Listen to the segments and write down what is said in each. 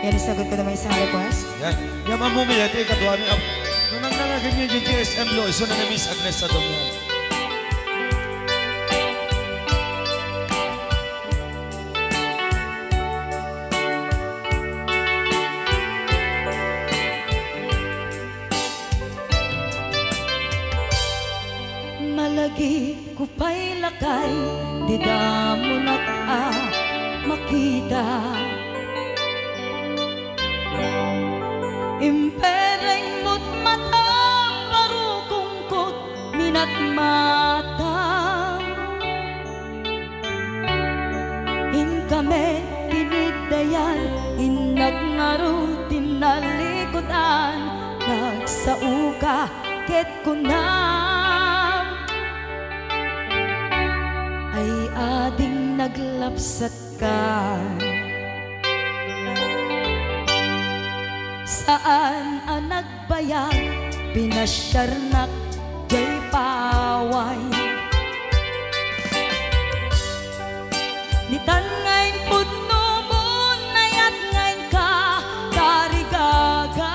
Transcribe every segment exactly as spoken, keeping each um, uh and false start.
Adi sagut ko na may isang request. Yan. Yan, Ma'am Mumi, iti ikaduami. Ap-, no nangnangagan niya yung G S M lo, iso na na Miss Agnes sa Domingo. Malagipko pay lakay, dida monak a makita. Impereng mo't matam, barukongko't minatmata. Inka met tiniddayan, innak ngarud ti nalikudan, nagsaoka ket kunam, ay ading naglapsatka. Saan a nagbayag, pinasiarnak jay paway. Nitan nga impudnomon, nayat nga inka tarigagay.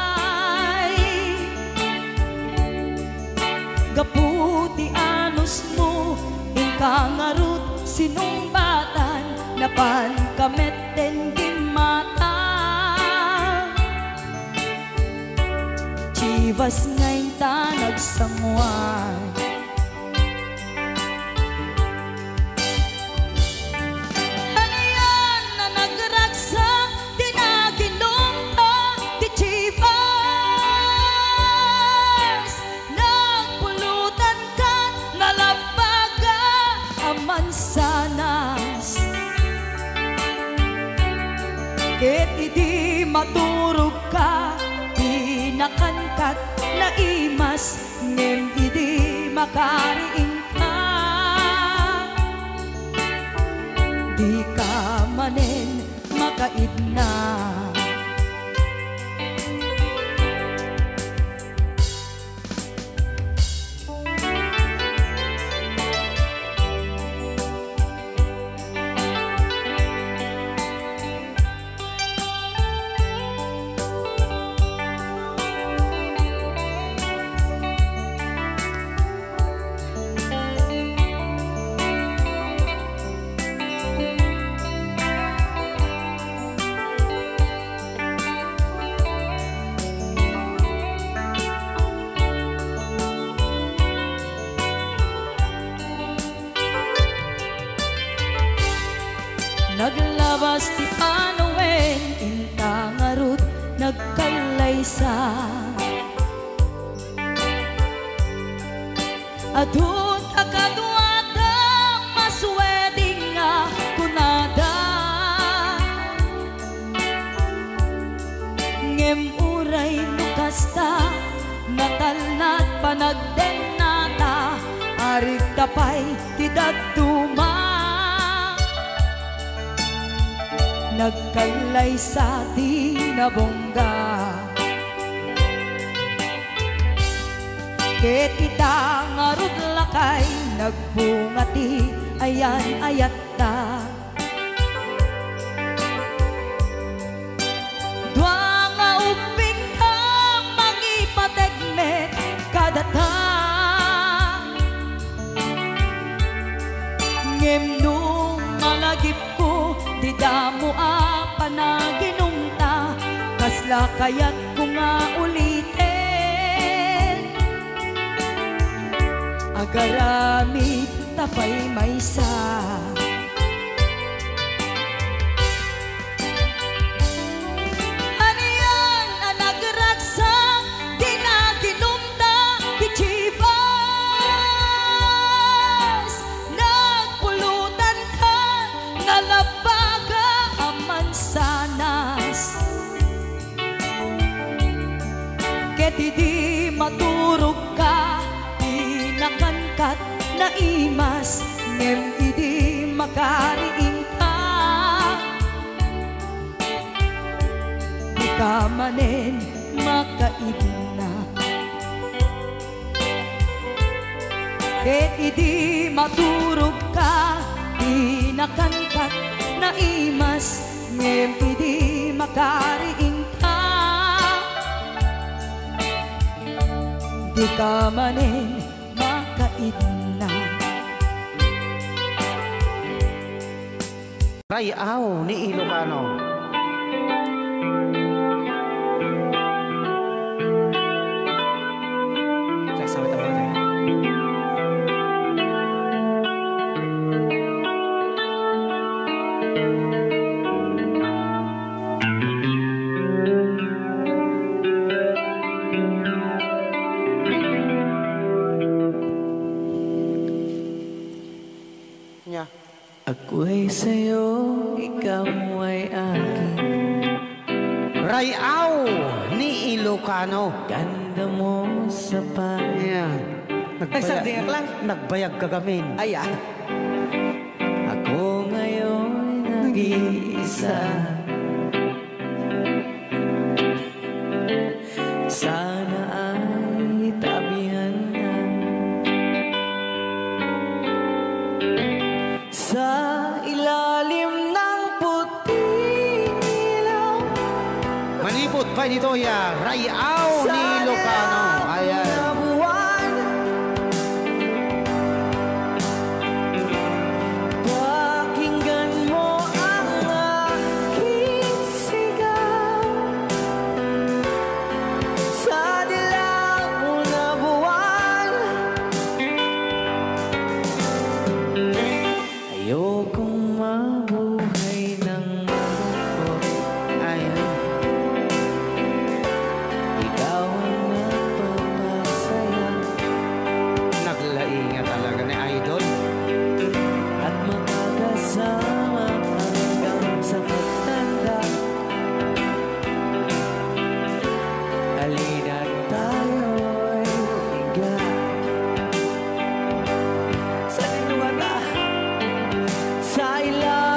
Gapu ti anusmo, inka ngarud sinungbatan, napanka met den gimmata. Chivas nga inta nagsanguan. Anian a nagragsak ti naginumta ti Chivas? Nagpulutanka, nalabbaga a mansanas. Ket idi maturogka, dinakankat naimas, ngem idi makariingka, dika manen makaidna. Naglabas ti panawen, inta ngarud nagkallaysa. Adu ta kaduada, maswedding nga kunada. Ngem uray no kasta, natalnat panagdennata, arigta pay ti dadduma. Nagkallaysa ti nabungga. Ket ita ngarud lakay, nagbunga ti ayan-ayatta. Dua nga ubbingka, mangipateg met kadata. Ngem no malagipko, dida mo a panaginumta, kasla kayatko nga uliten. Agaramid ta pay maysa. Anian a nagragsak, dinaginumta ti Chivas. Nagpulutanka, nalabbaga a mansanas. Ket idi maturogka, dinakankat naimas, ngem idi makariingka, dika manen makaidna. Ket idi maturogka, dinakankat naimas, ngem idi Kariingka, di ka manen makaidna. Ray-aw ni Ilocano. Sasawit ako, eh. Nya. Ako ay sa'yo, ikaw ay akin. Ray-aw ni Ilocano. Ganda mo sa pa- Ayan. Ay, Nagbaya-, sardinga lang. Nagbayag ka gamin. Ay, ah. Ako ngayon nag-iisa. Sana ay tabihan na sa ilalim ng puting ilaw. Manipod pa ni Toya, Ray-aw ni Ilocano. Ayan. Pakinggan mo ang aking sigaw sa dilaw na buwan. Ayokong mabuhay ng malungkot. Ay. Ikaw ang nagpapasaya. Naglaing nga talaga ni Idol. At makakasama hanggang sa pagtanda. Halina't tayo'y humiga sa inyong mata. Sa ila-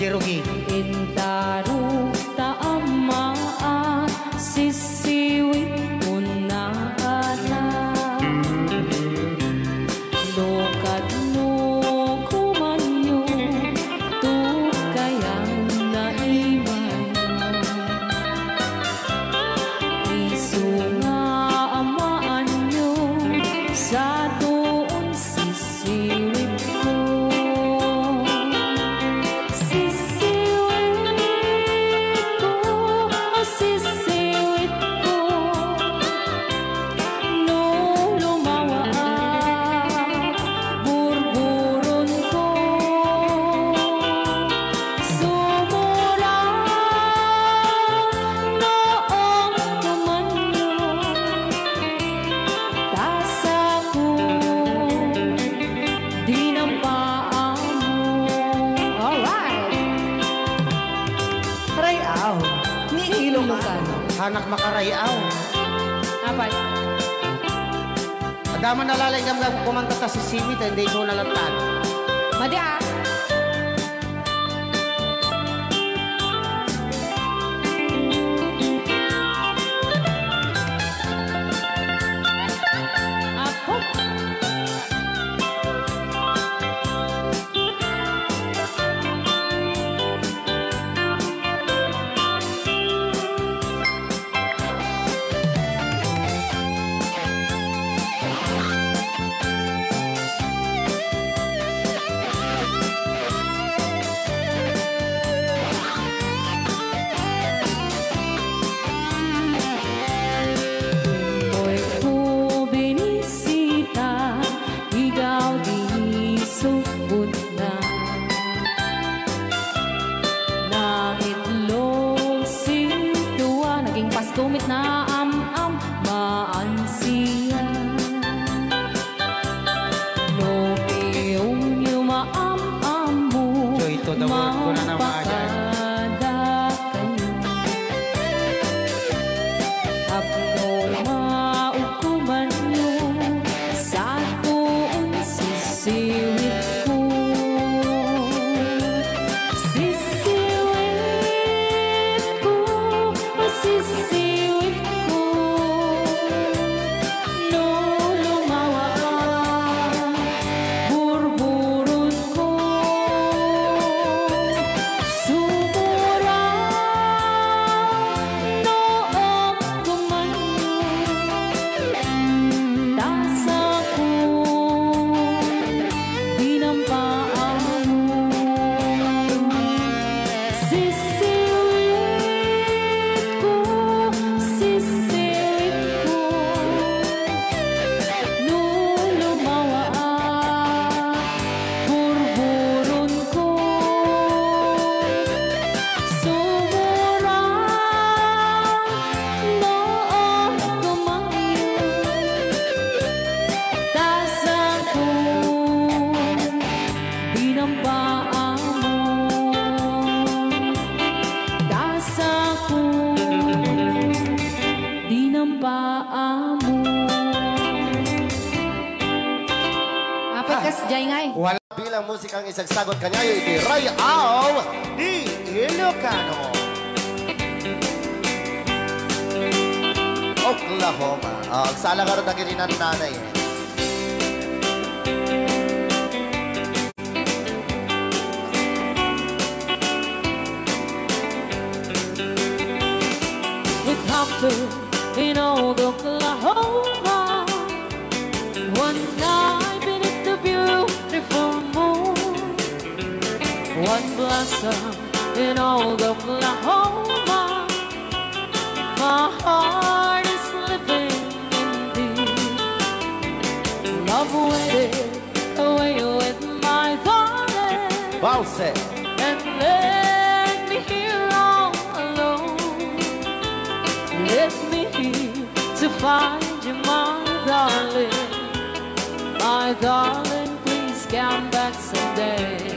Jerugi. Intarukta a maat, sisiwit unna a ta. No kadno kumanyo, tukayan na imayo. Isu nga amaanyo, sa tuon sisiwitko. Sisiwitko, sisiwitko. No lumawaak, burburonko. Sumurang noong kumanyo, ta sako, di na paamo. Alright. Ray-aw ni Ilocano. Hanak makarayaw. Apay? Adda man nalalaing gamgam kumanta ta sisiwit, ta indi isu na lantan. Madi, ah. Apo. Apoyko binisita, igaw di subot na. Nangitlog sintua, naging pastumit na am-am, maansiya. No piyongyo maam-ammo, Joy to the world, kuna na, mga dyan. Mapakada kayo. Tapno maukumanyo, sa tuon sisiwitko. Sisiwitko, sisiwitko. No lumawaak, burburonko. Sumurang noong kumanyo, ta sako, di na paamo. Sisiwitko, sisiwitko. No lumawaak, burburonko. Sumurang noong kumanyo, ta sako, di na paamo. Ta sako, di na paamo. Apat kas jay ngay. Wala bilang musikang isagsagot kaniayo iti Ray-aw ni Ilocano. Oklahoma. Ah, agsala ngarud dagiti nannanay. It happened in old Oklahoma. One night beneath the beautiful moon, one blossom in old Oklahoma. My heart is living indeed. Love waited away with my darling. Bounce it. And left me here all alone. Left me here to find you, my darling. My darling, please come back someday.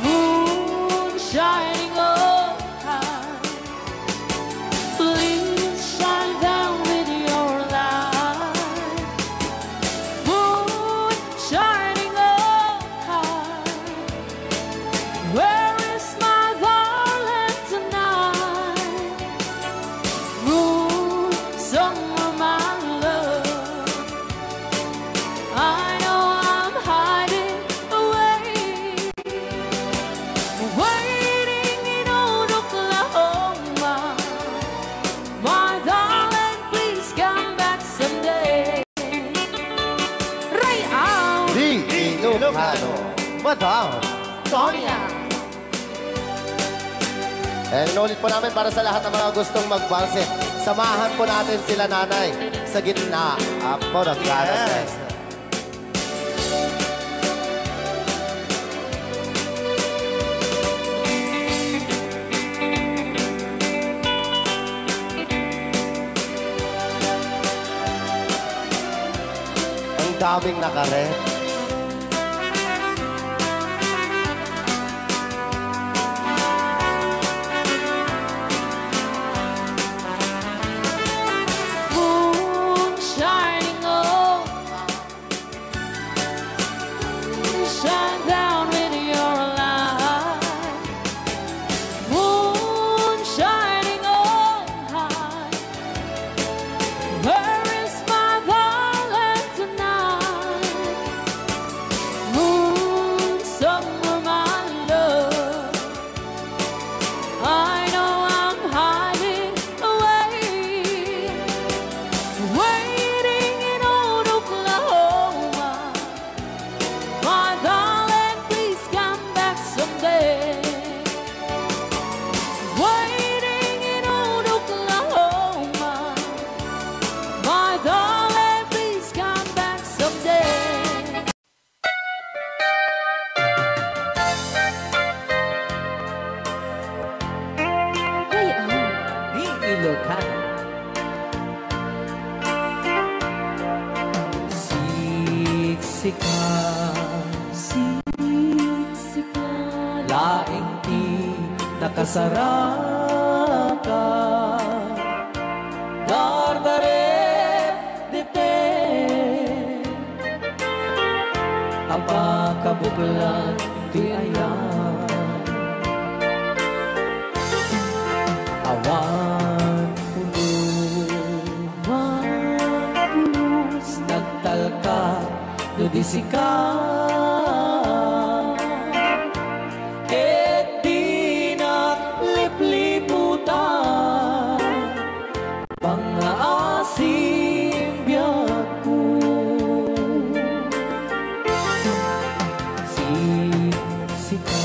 Moon shining overhead, please shine down with your light. Moon shining overhead, Ilocano, Madam Tonya. Eh, inulit po namin para sa lahat ng mga gustong magpansit. Samahan po natin sila, Nanay, sa gitna. Apo, nagkakasense. Yes. Ang daming nakaret. Moon shining on, shine down with your light. Moon shining on high. Where is my darling tonight? Moon somewhere, my love. I know I'm hiding away, waiting in old Oklahoma. My darling, please come back someday. Waiting in old Oklahoma. My darling, please come back someday. Rayan ni Ilocano. Siksika, siksika, laeng ti nakasaraka. Dardarep dete a pakabuklan ti ayan. Awan pulos, awan pulos, nagtalka no di sika. Ket dinak lipliputan pangngaasim biagko. Siksika,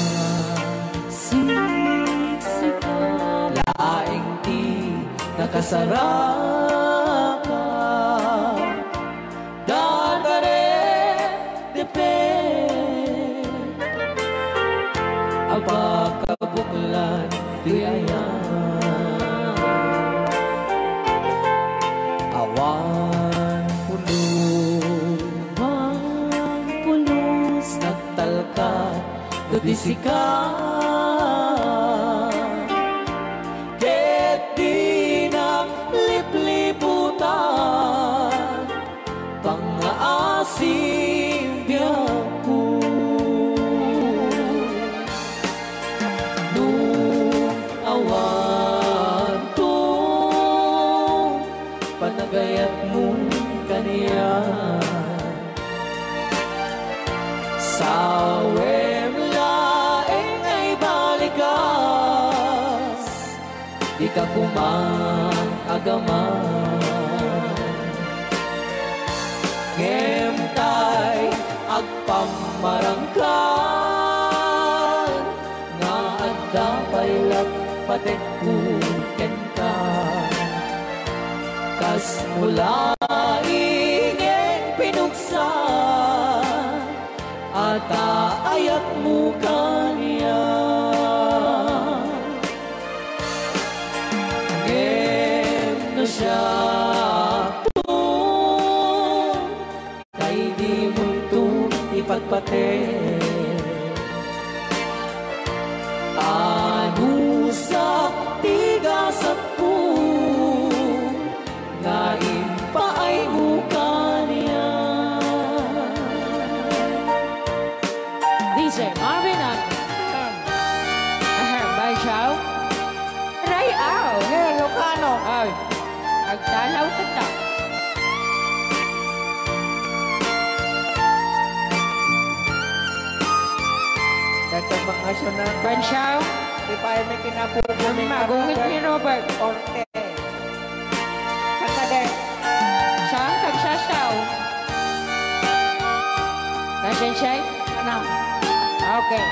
siksika, laeng ti nakasaraka. Dardarep dete a pakabuklan ti ayan. Awan pulos, awan pulos, nagtalka no di sika. Ket dinak lipliputan pangngaasim biagko. No awanto panagayatmo kaniak, sawem laeng nga ibalikas. Dika koma agaman. Ngem tay agpammarangkan nga adda pay la patekko kenka. Kasmo laeng pinugsa a taayatmo kaniak. Ngem no siakto, tay dimonto ipatpateg. Anusak ti gasatko nga impaaymo kaniak. D J Marvin ang Ahem, Bansiaw. Rayaw. Yeah, Ilocano. Ay, agtalaw ka ta. Dagdag mga suna. Bansiaw. Di pa may kinapupo ni Magungit ni Robert. Orte. Saan ka, de? Saan ka, Sasaw? Ay, Shine, shine? Ano? Okay.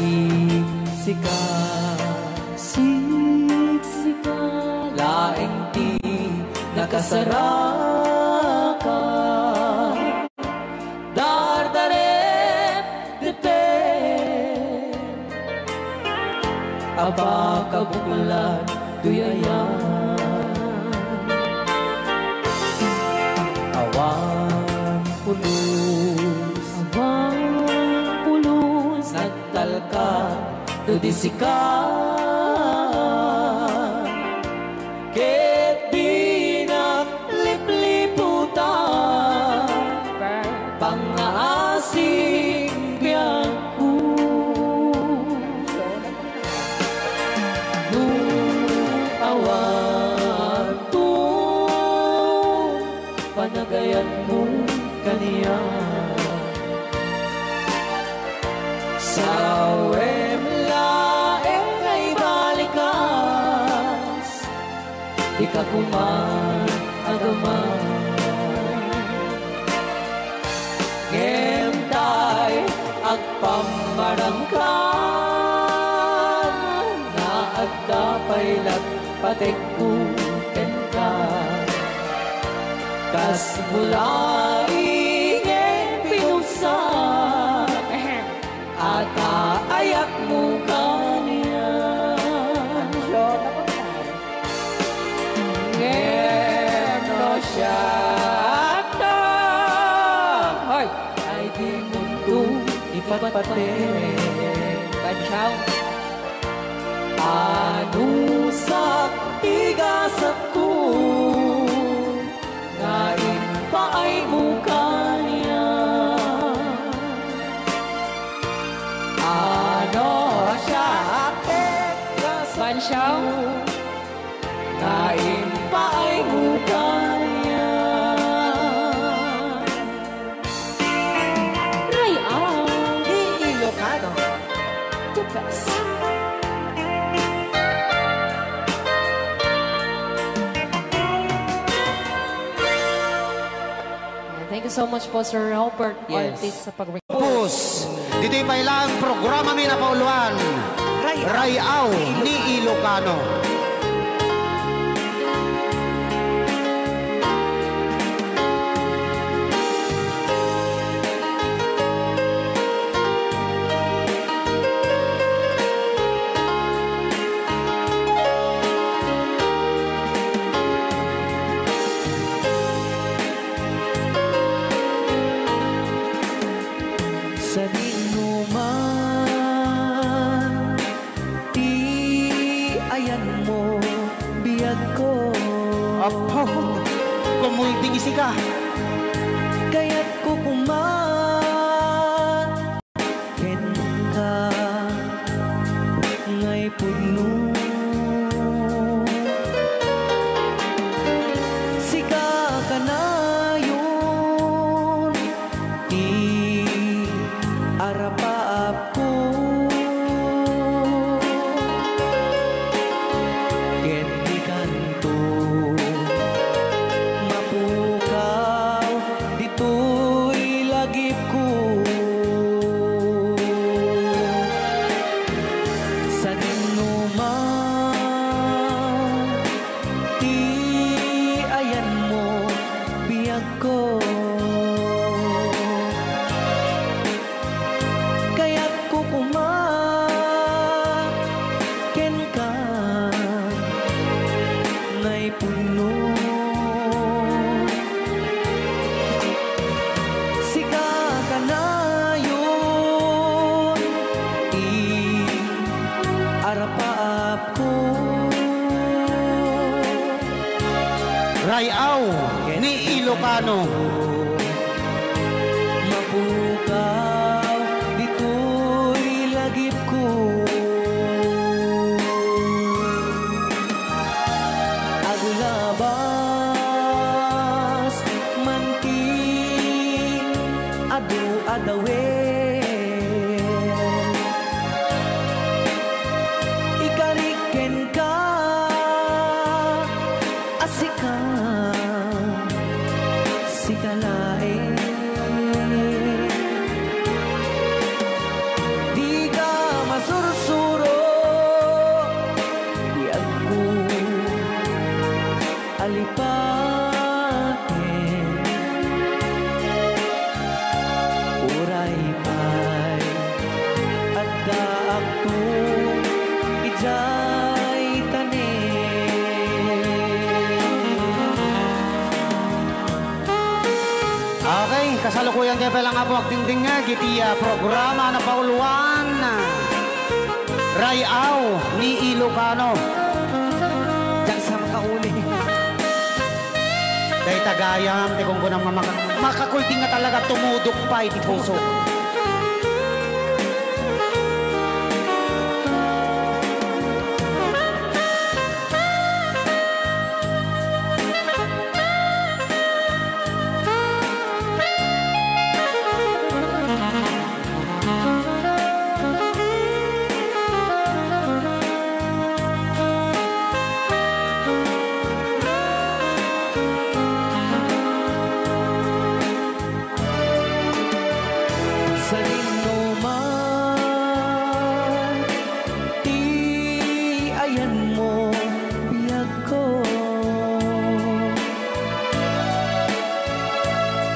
Siksika, siksika, laeng ti nakasarakan. Dardarem, depdep, a pakabuklad toy ayan. Awan pulos, awan pulos, nagtalka to di sika. Ket dinak lipliputan, pangngaasim biagko. No awan to panagayatmo kaniak, sawem laeng nga ibalikas. Dika koma agamay. Ngem tay agpammarangkan nga adda pay latpatekko kenka. Kas bulaing pinugsa, ata ayatmo kaniak. Ngem no siakto, hoy, ay dimonto ipatpateg. Bansiaw. Anusak ti gasatko nga impaaymo kaniak. Ano siak ket gasatko nga impaaymo kaniak. Ray-aw. Ni Ilocano. The best. Thank you so much po, Sir Robert Yes. Ortiz, sa pag- Pus, ditoy pay laeng programami a napauluan, Ray-aw. Ray-aw ni Ilocano. Sadino man ti ayanmo, biagko. Apo, kumulding isika. Kayatko koma kenka ngay pudno. Sika kanayon ti arapaapko. Ket dikanto mapukaw ditoy lagipko. Sadino man ti ayanmo, biagko. Kayatko koma kenka ngay pudno. Sika kanayon ti arapaapko. Ray-aw ni Ilocano. Mapukaw ditoy lagipko. Aglabas man ti Adu a dawen, ikarik kenka a sika, sika laeng. Dika masursuro, biagko. Alipaten, uray pay addaakto idiay tanem. Okay, kasalukuyan tayo pala nga po agdingdingag iti, ah, programa na pauluan, ah, Ray-aw ni Ilocano. Diyan sa makauli. Dayta gayam, ti kungkunam nga maka-, makakulding nga talaga tumudok pay ti puso. Sadinoman ti ayanmo, biagko.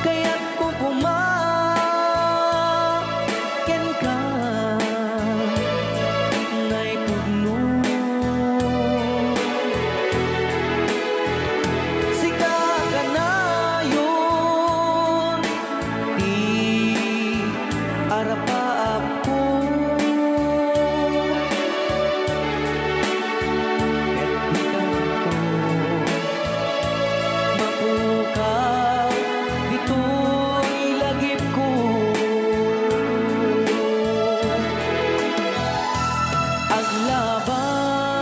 Kayatko koma kenka, naipudno. Sika kanayon ti arapaapko. Ket dikanto mapukaw ditoy lagipko.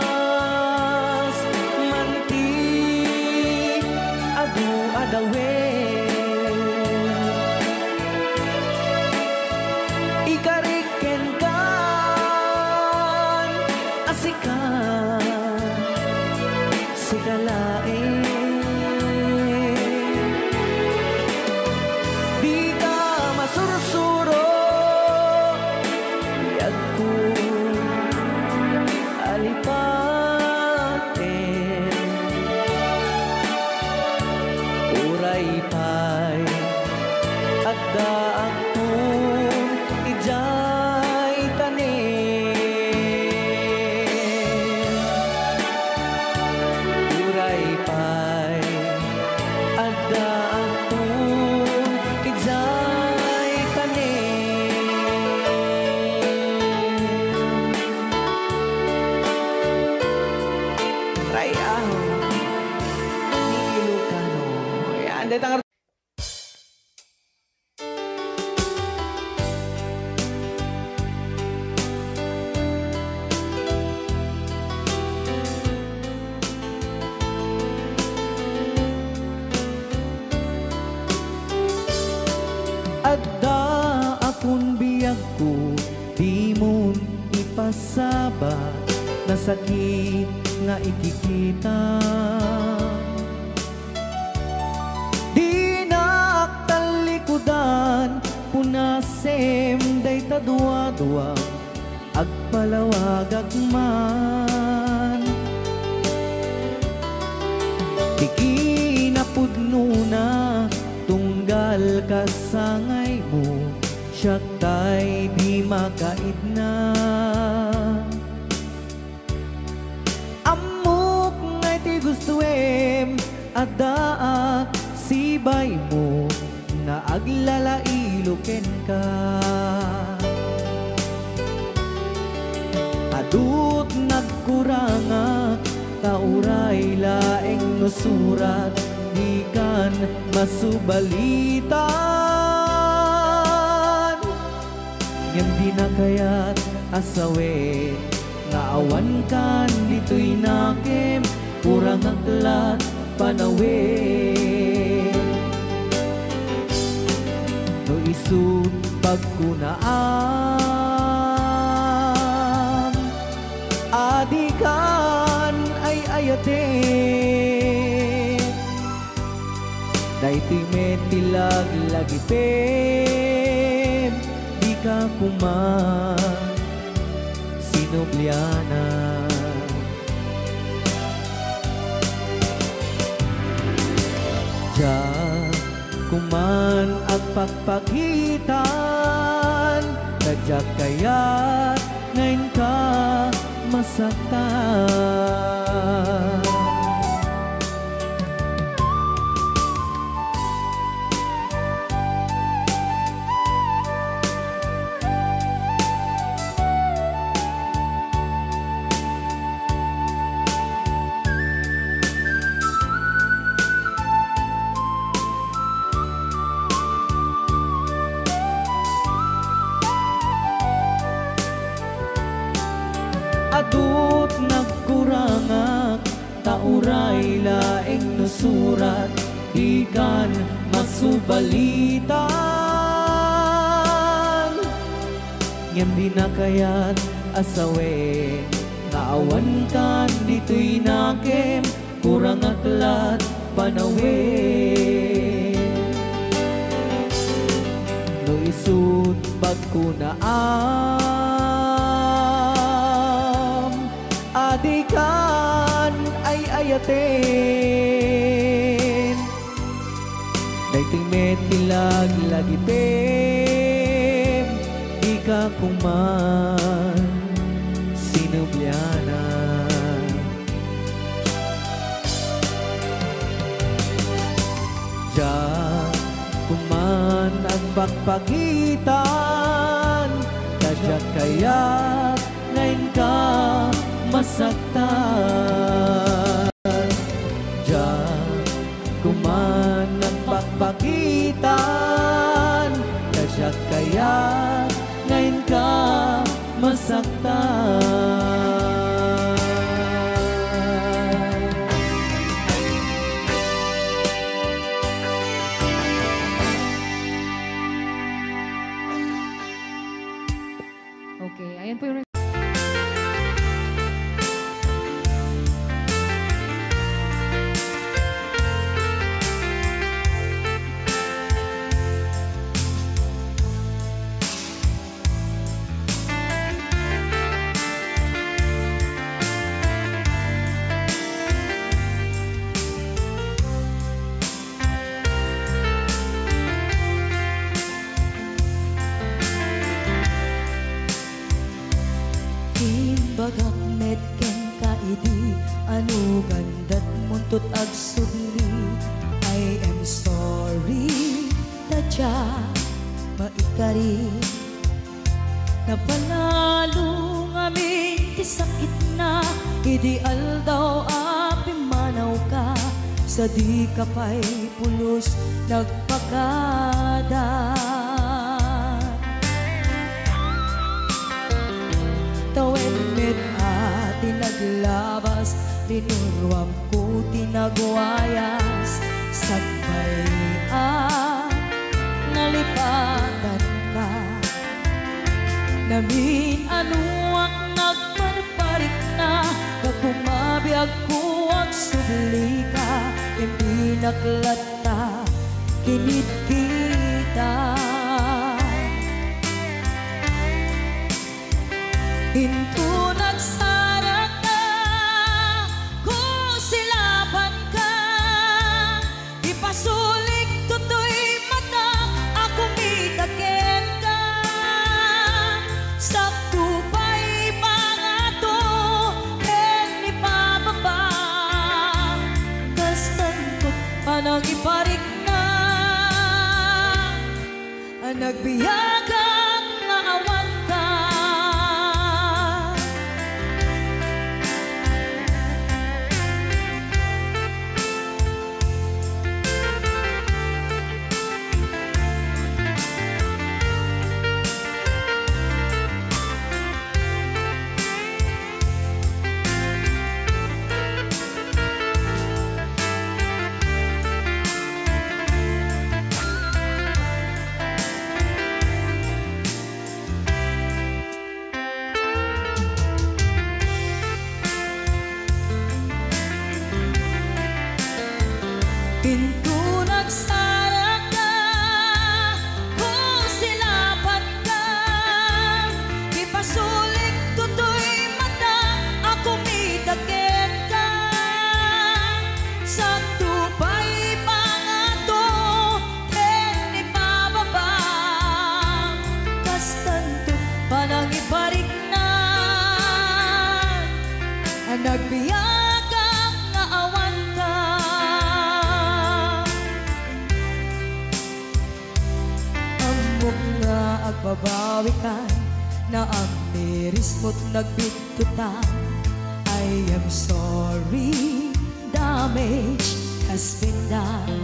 Aglabas man ti adu a dawen, ikarik kenkan a sika, sika laeng. Dika masursuro, biagko, alipaten. Uray pay addaakton idiay tanem. Uray pay addaakton idiay tanem. Ray-aw ni Ilocano. Yan, dayta nga Addaakon biagko, dimon ipasaba, nasakit nga ikikita. Dinak tallikudan, punasem dayta duadua, agpalawagak man. Ti kinapudnona, tunggal kasangaymo, siak tay di makaidna. Ammok nga iti gustoem, addaak sibaymo nga aglalailo kenka. Adut nagkurangak, ta uray laeng no surat, dikan masubalitan. Ngem dina kayat a sawen nga awankan ditoy nakem, kurangak la panawen. No Isut' pagkunaam a dikan ay-ayaten. Daytoy met ti laglagipem, dika koma sinubliana. Diak koman agpakpakitan, ta diak kayat nga inka masaktan. Adut nagkurangak, ta uray laeng no surat, dikan masubalitan. Ngem dina kayat a sawen nga awankan ditoy nakem, kurangak lat panawen. No isut' pagkunaam a dikan ay-ayaten. Daytoy met ti laglagipem, dika koman sinubliana. Diak koman agpakpakitan, ta diak kayat nga inka masaktan. Diak koman agpakpakitan, ta diak kayat nga inka masaktan. Okay, ayan po yung Imbagak met kenka idi, ano gandat muntot agsubli. I am sorry, ta diak maikari. Napanalo ngamin ti sakitna idi aldaw a pimmanawka, sadika pay pulos nagpakada. Tawen met a ti naglabas, linuruamko ti nagwayas, sakbay a nalipatanka. Namin-anoak nagparparikna, gapu nga biagko agsublika, ngem dinak latta kinitkita. Inton agsaraka, kusilapanka, ipasulik toy mata a kumita kenka. Sakto pay pangato ken ipababa, kas tanto panangiparikna a nagbiagak nga awanka. Biagak nga awanka. Ammok nga agbabawikan, naamirismo't nagbigtotan. I am sorry, damage has been done.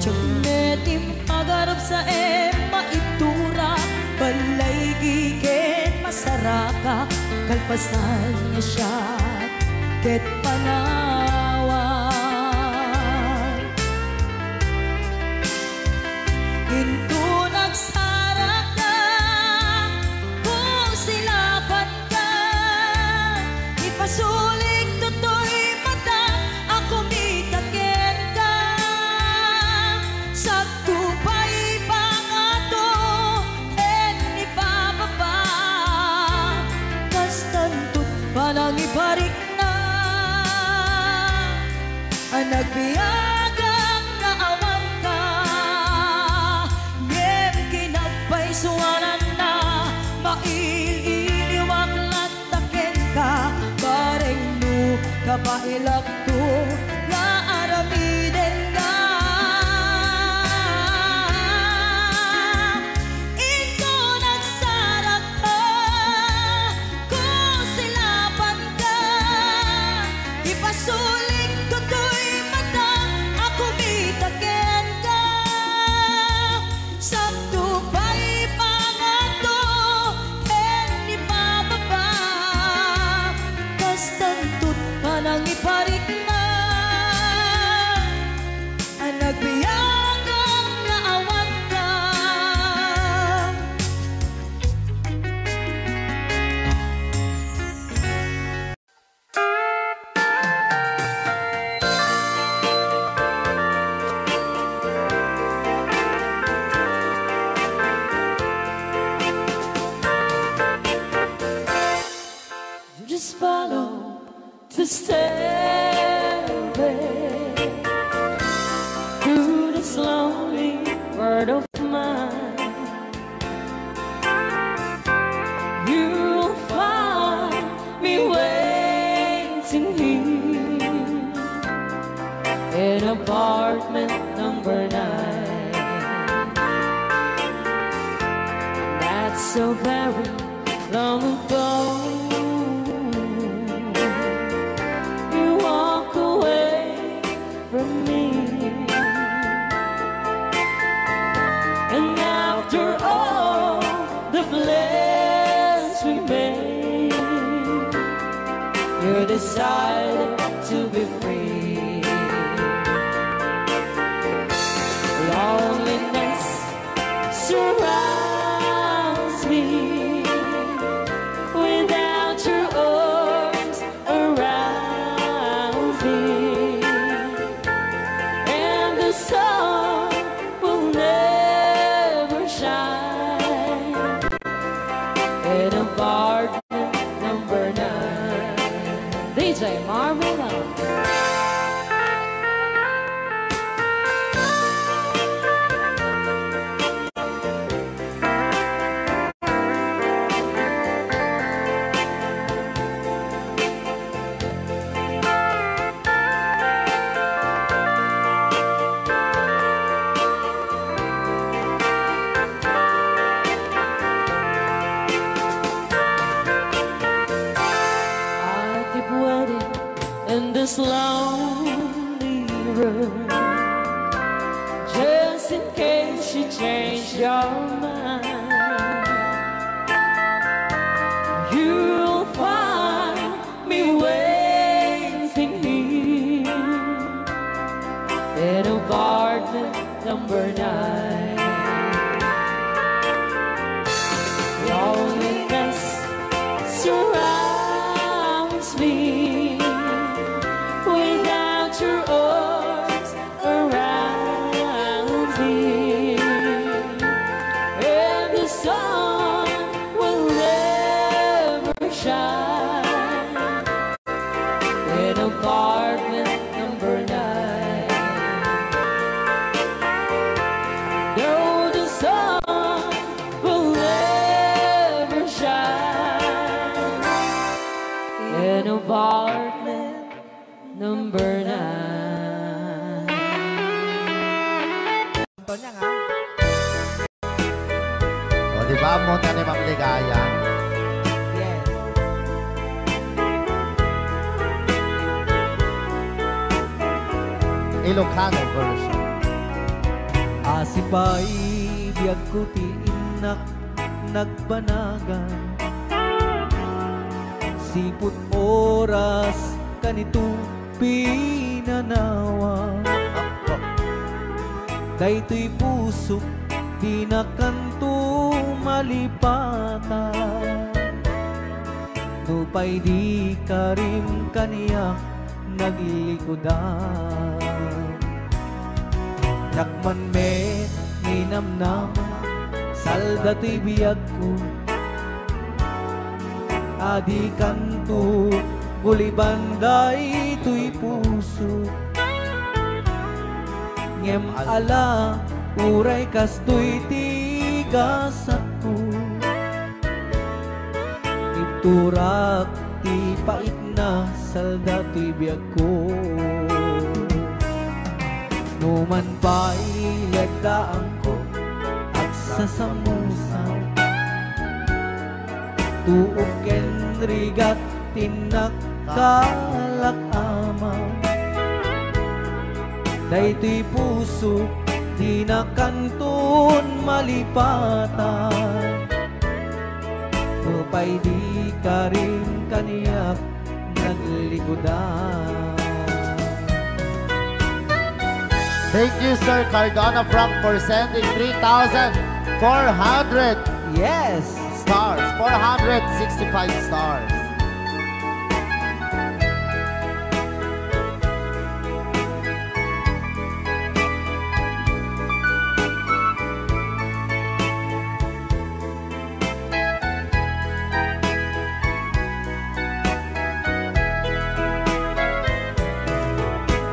Diak met impagarupsaem maitura, balay giken masaraka, kalpasan nga siak ket panawan. Inton agsarakka, kung silapanka, ipasulik toy mata a kumita kenka. Sakto pay pangato ken ni Papa pa, kastanto't panangiparikna. Nagbiagak nga awanka, ngem kinapaysuananna, mail-iliwak latta kenka, bareng no kabaelakto nga aramidenka. Inton agsarakka, kung silapanka, ipasulik toy mata a kumita kenka. Sakto pay pangato ken ni Papa pa, kastanto't panangiparikna. Nagbiagak nga awanka. Just follow the stairway through this lonely world of mine. You'll find me waiting here in apartment number nine. Not so very long ago, you walk away from me. And after all the plans we made, you decided to be free. Loneliness surrounds me without your arms around me, and the sun will never shine in apartment number nine. D J Marvin. I keep waiting in this lonely room, just in case you change your mind. You'll find me waiting here in apartment number nine. Loneliness surrounds me without your arms around me. Amo na ni Ma'am Ligaya. Yes. Ilocano version. Asipay biagko ti innak nagbanagan. Siput oras kanito pinanawa. Daytoy pusok dina kanto malipatan. Nupay di karim kaniak naglikudan. Dakman met ninamnama, salda toy biagko. Adi kanto guliban daytoy puso. Ngem ala, uray kastoy ti gasatko. Ibturak ti paitna, salda toy biagko. Numan pay leddaangko, agsasamusa. Tuok ken rigat ti innak kalak ama. Daytoy puso dina kanton malipatan. Nupay di karim kaniak naglikudan. Thank you, Sir Cardona Frank, for sending three thousand four hundred Yes! stars. Four hundred sixty-five stars.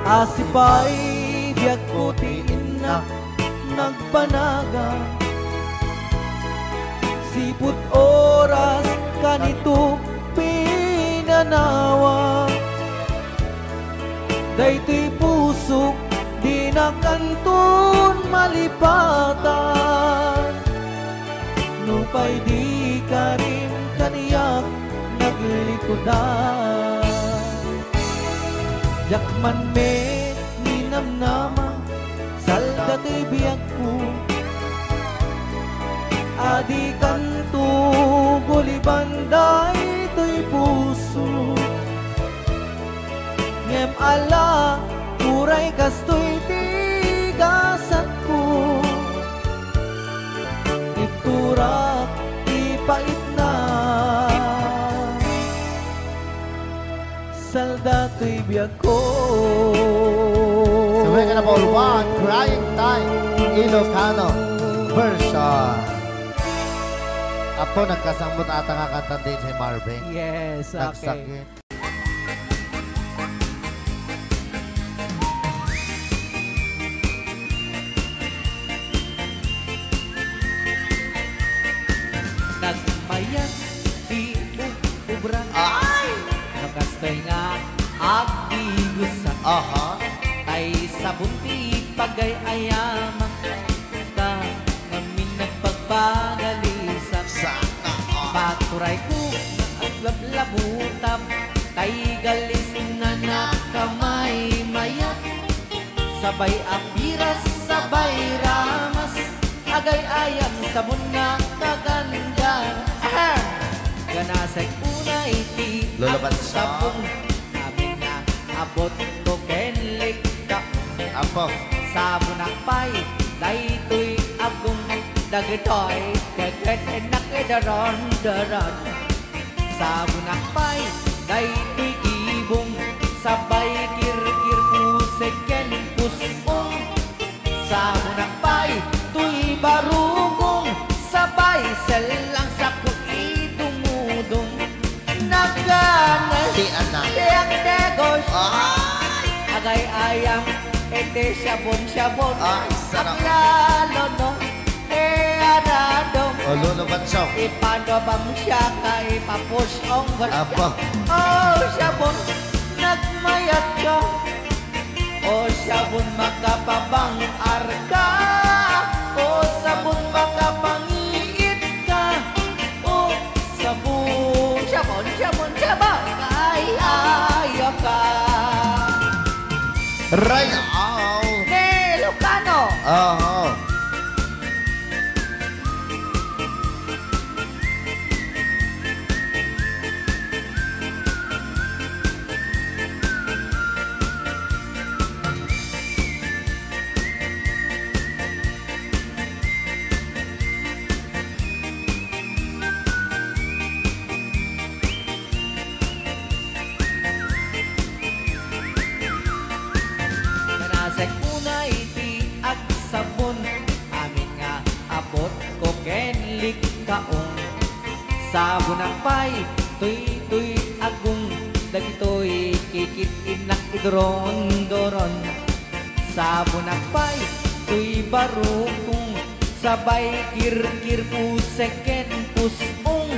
Asipay biagko ti innak nagbanagan. Siput oras kanito pinanawa. Daytoy pusok dina kanton malipatan. Nupay di karim kaniak naglikudan. Diak man met ninamnama, salda toy biagko. Adi kanto guliban daytoy puso. Ngem ala, uray kastoy ti gasatko. Ibturak ti paitna. Salda toy biagko. Subay ka na, Paul Juan, Crying Time, Ilocano version. Apo, nagkasambot ata nga kanta ni D J Marvin. Yes, okay. Nagsakit. Nagmayat ti ub-, ubra. Ay! No kastoy nga agdigusa. Aha. Tay sabon ti pagay-ayama. Ka ngamin nagpagpagalisam. Sana all. Paturay ko nga aglablabutap. Tay galis nga nakamaymayat. Sabay a piras, sabay ramas, agay-ayam sabon nga kaganda. Ahem! Ganasek unay ti Lolo Bansa. Agsabong, amin nga abot ko ken likta. Apo. Sabonak pay, daytoy agong dagitoy, keket nakidaron-daron. Sabonak pay, daytoy kibong, sabay kirkir, pusek ken pus-ong. Sabonak pay, toy barugong, sabay sellang, saku idumudong. Nagana Ti anak. Ti agdegos. Ay! Agay-ayam, iti sabon-sabon. Ay, sarap. Aglalo no. E, aradong. O, Lolo Batsong. Ipanobang siya ka ipapusong. Apa. O, sabon, nagmayat ka. O, sabon, makapabang-ar ka. O, sabon, makapangiit ka. Ray-aw! Ni Ilocano! Aha. Nasek unay ti agsabon, amin nga apotko ken likkaon. Sabonak pay toy, toy agong, dagitoy kikit-innak iduron-duron. Sabonak pay toy barukong, sabay kirkir, pusek ken pus-ong.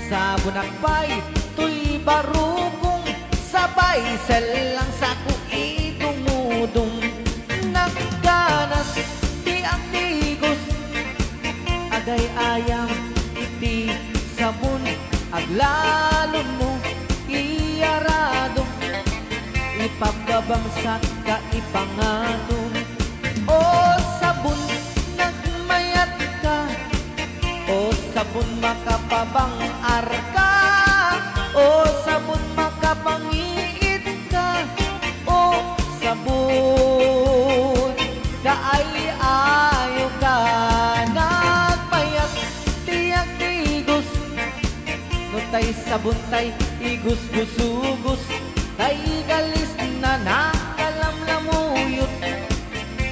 Sabonak pay toy barukong, sabay sellang sako idumudong. Nagganas ti agtigos, agay-ayam iti sabon, aglalon mo iyaradong. Ipababangsak ka, ipangatom. O sabon, nagmayat ka. O sabon, makapabang-ar ka. O sabon, makapangiit ka. O sabon, kaay-ayo ka. Nagmayat ti agtigos. No tay sabon tay igusgusugus, tay galis na nakalamlamuyot.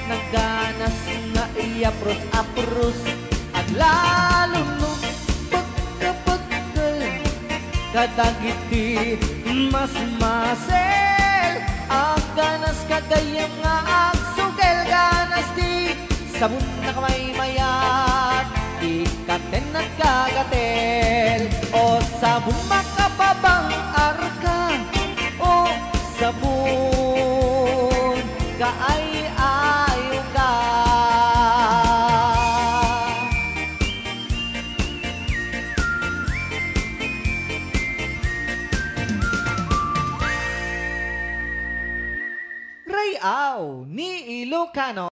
Nagganas nga iyapros-apros, aglalon no pagkapagkal kadagiti masmasel. Agganas ka gayyem nga agsugel, ganas ti sabon, nakamaymayat, ikkaten nagkagatel. O sabon, makapabang-ar ka. O sabon, kaay-ayo ka. Ray-aw ni Ilocano.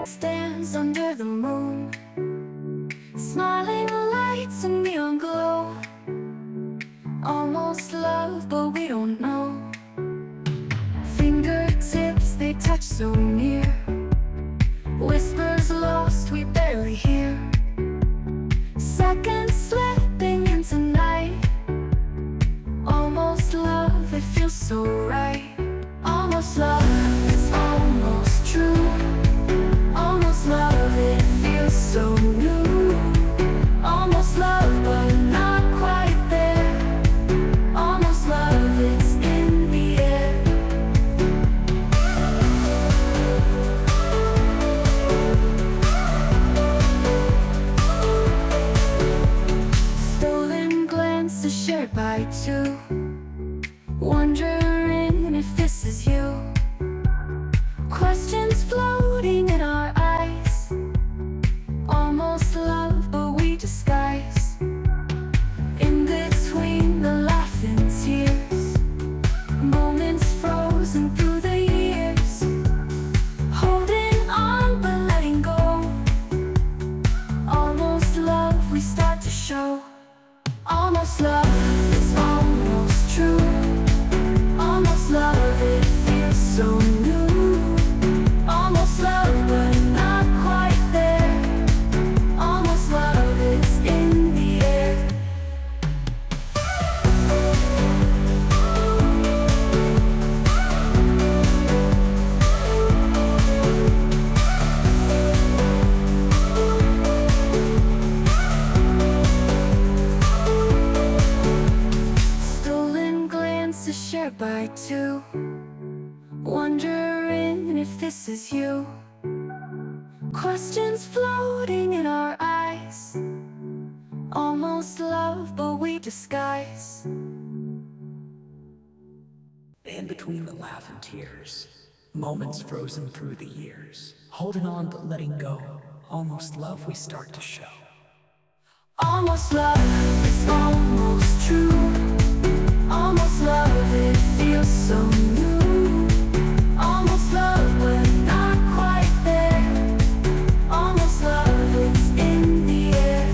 Stands under the moon, smiling lights a neon glow. Almost love, but we don't know. Fingertips, they touch so near. Whispers lost, we barely hear. Seconds slipping into night. Almost love, it feels so right. Almost love, it's almost true. Almost love, it feels so new. Almost love, but not quite there. Almost love, it's in the air. Stolen glances shared by two. Wondering if this is you. two, wondering if this is you. Questions floating in our eyes. Almost love, but we disguise. In between the laugh and tears, moments frozen through the years. Holding on but letting go. Almost love we start to show. Almost love, it's almost true. Almost love, it feels so new. Almost love, but not quite there. Almost love, it's in the air.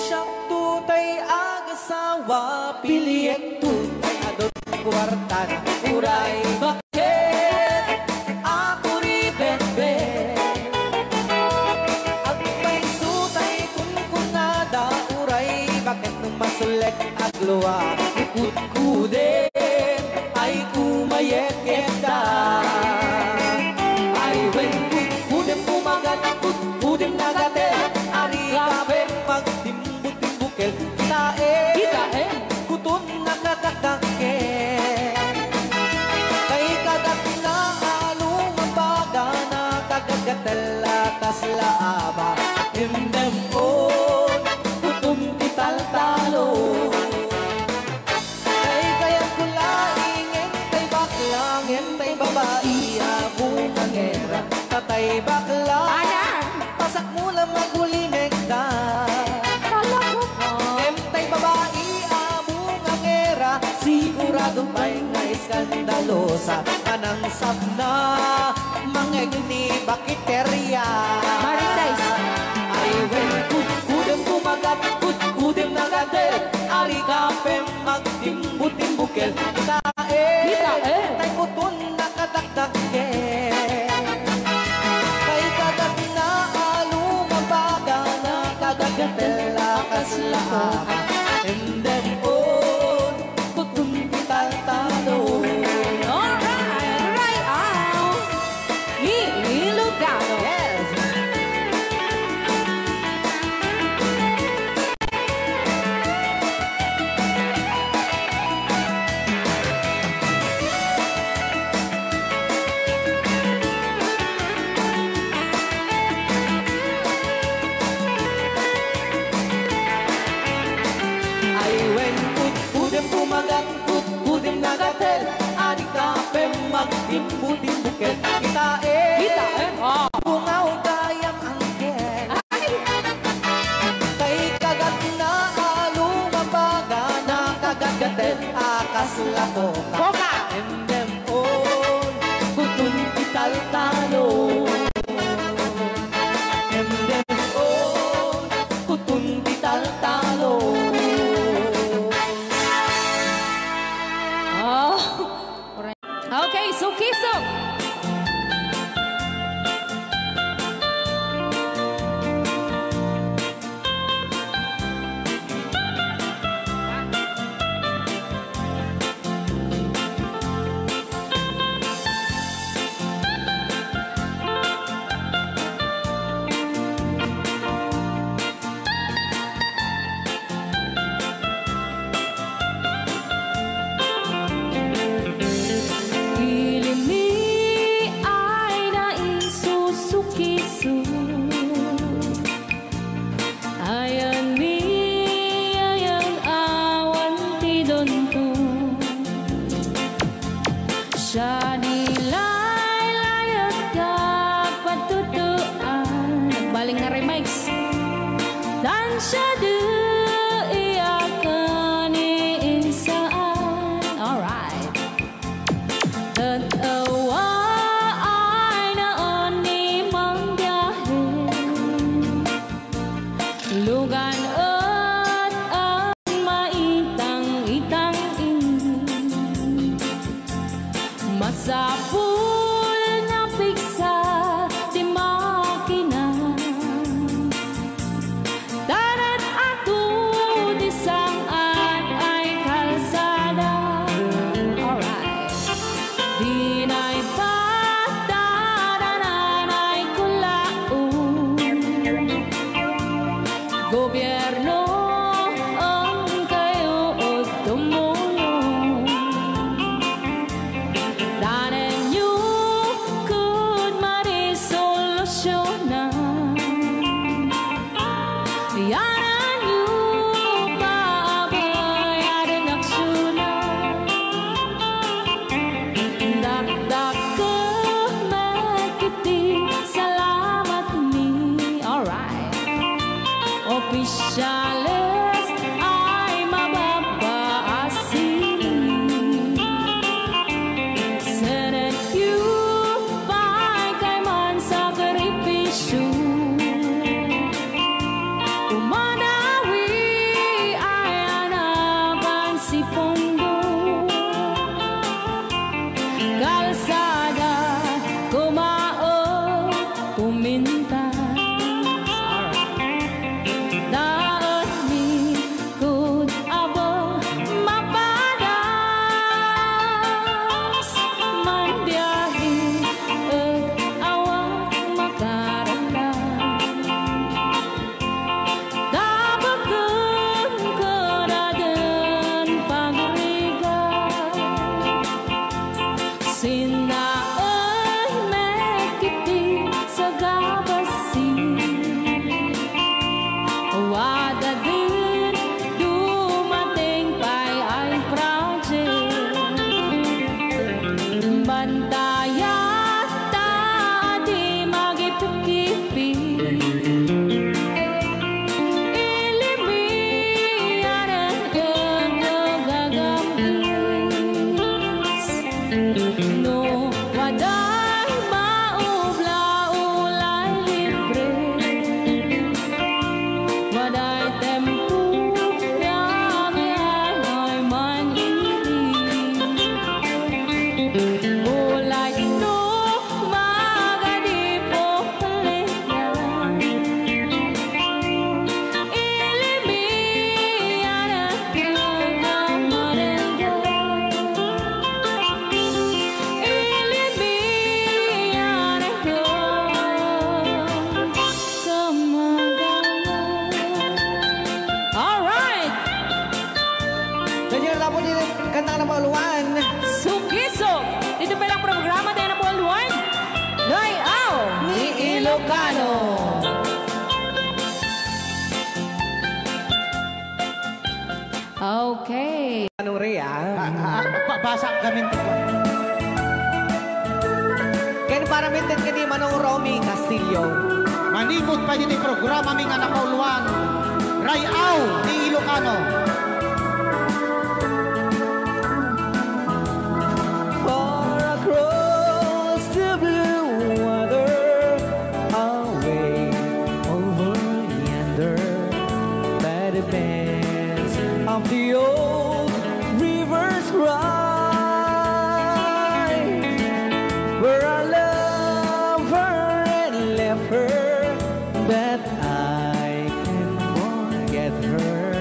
Siak tay agasawa, piliyekto tay adun kuartana, uray baket a kuribetbet. Agpayso tay kunkunada, uray baket no masulek aglua, kutkuden ay kumayekyekda. Ay wen, kutkuden, kumagat, kutkuden, nagatel, ari kapen, magtimbutimbukil, kitaen, kitaen, kuton, nakatakdakkel. Kay kagatna a lumambaga, nakagagatel a kasla aba, indem on, kuton ti taltalo. Kay kayatko laeng, ngem tay bakla, ngem tay babai a bungangera. Tatay bakla, anak, pasakmo la magulimekda. Talaga ba? Ngem tay babai a bungangera, sigurado pay nga eskandalosa. Anangsapna, mangegni bakiteria. Marites. Ay wen, kutkudem kumagat, kutkudem nagatel, ari kapen magtimbutimbukel. Kitaen, kitaen, tay kuton nakatakdakkel. Kay kagatna a lumambaga, nakagagatel a kasla aba, indem on, kuton ti taltalo. Alright, right out. Ni Ilocano. Yes. Ay wen, kutkudem kumagat, kutkudem nagatel, adi kapen magtimbutimbukel. Kitaen, kitaen, ah, bungaw gayam angkel. Ay! Kay kagatna a lumambaga, nakagagatel a kasla koka. Koka! Indem on, kuton ti taltalo. Indem on, kuton ti taltalo. Oh. Okay, so kiso. Ilimmi ay naisusukiso. Ayan ni ayang awan ti dunto. Siya di laylayet ka patutuan. Nagbaling nga remix. Tan siya di iyakan ni insaan. Alright. Tet awa ay naan ni mangbiahe. Lugan et ang maitang-itang ini. Masapul nga pigsa ti makina. Tanet ato Opisyales ay mababa a sining. Senenyo pay kayman sakripisyo. Umanawi ay anaban si Pondo. Kalsada, kumaon, pumintas. Daot mi kud abo mapadas, manbiahe et awan makararag. Tabaken kadaden pagrigat. Sinaen met iti sagabasi. Wadaden dumateng pay ay project. Bantayat ta adi magipipipi. Ilimianen ket gagam-is. No waday maubla, ulay libre. Waday tempo, biabiahay man iri. Ulay no magadi po Alright! Medyo natapos yung kanta na pauluan. Sukisok! Dito pa lang programa tayo na pauluan. Ray-aw ni Ilocano. Okay. Anong Ray, ah? Ah, ah, pa-, basa kami. Ken para minted ken ni Manong Romy Castillo. Manipud pa iti programa mi nga napauluan, Ray-aw ni Ilocano. Far across the blue water, away over yonder, by the bends of the old river's cry, where I love her and left her, but I can't forget her.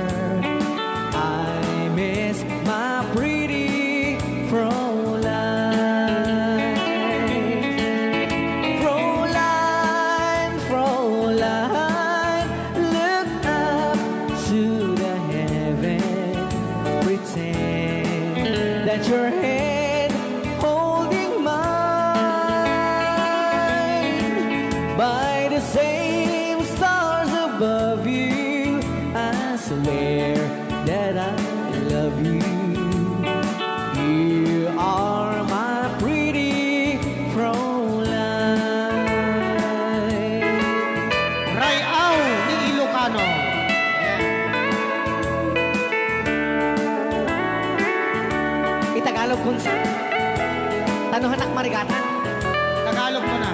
I miss my pretty Fräulein. Fräulein, Fräulein, look up to the heaven. Pretend that your hand holding mine by the same stars above you. I swear that I love you. You are my pretty Fräulein. Ray-aw ni Ilocano. Itagalog kun sa. Tano hanak marigatan. Tagalog mo na.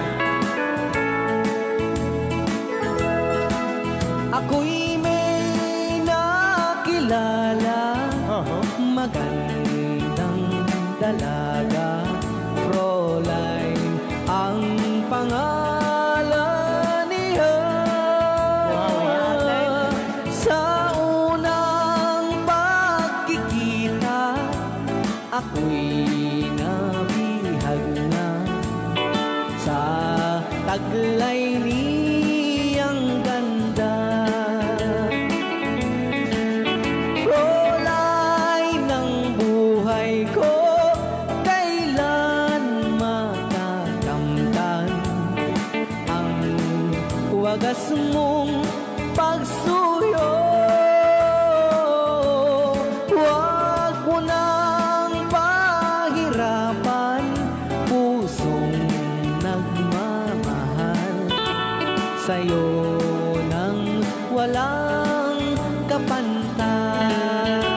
Ako'y may nakilala, Oho. Magandang dalaga, Fräulein ang pangalan niya. Wow. Sa unang pagkikita, ako'y nabihag na sa taglay niyang ganda. Fräulein ng buhay ko, kailan matakamtan ang wagas mong pagsuyo. Huwag mo nang pahirapan, pusong nagmamahal sa'yo nang walang kapantay.